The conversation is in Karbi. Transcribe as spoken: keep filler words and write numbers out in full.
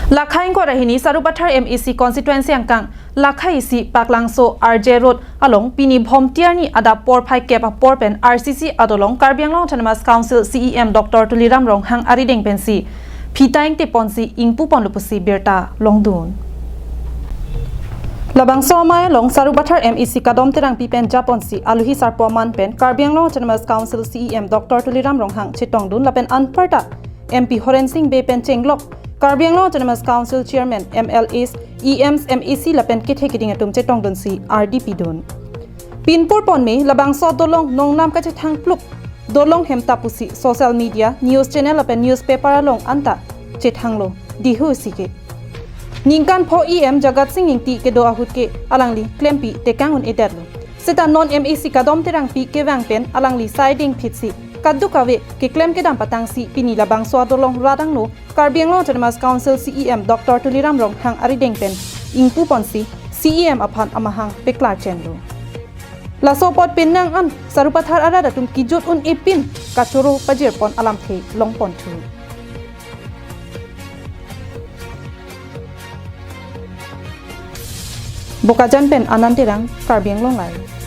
Lakha ingkoi ra hini Sarupathar M A C constituency angkang Lakha isi Paklangso R J Road along pini Bhomti arni adap porphai kep apor pen R C C adolong Karbi Anglong Autonomous Council C E M Doctor Tuliram Ronghang arideng pensi phita ingti ponsi ingpu ponlo pusi birta longdun. Labangso amei along Sarupathar M A C Kadom Terangpi pen japonsi aluhi sarpo aman pen Karbi Anglong Autonomous Council C E M Doctor Tuliram Ronghang chetongdun lapen anparta M P Horen Sing Bey pen chenglok Karbi Anglong Autonomous Council Chairman, M L As, E Ms, M A C lapen kethe keding atum chetongdunsi ardi pidun. Pinpur ponme labangso dolong nongnam kachethang pluk dolong hemta pusi social media, news channel lapen newspaper along anta chethanglo dihu si ke. Ningkan pho E M Jagat Sing Engti kedo ahut ke alangli klempi tekang un-edetlo. Seta non M A C Kadom Terangpi kevang pen alangli sai dingphitsi kadokave keklem kedam patangsi pini labangso adolong radangno Karbi Anglong Autonomous Council C E M Doctor Tuliram Ronghang arideng pen ingpu ponsi C E M aphan amahang peklar chenlo. Laso apot penang an Sarupathar arat atum kejut un-e pin kachoro pajir pon alamthe long ponthu. Bokajan pen Anand Terang, Karbi Anglong Live.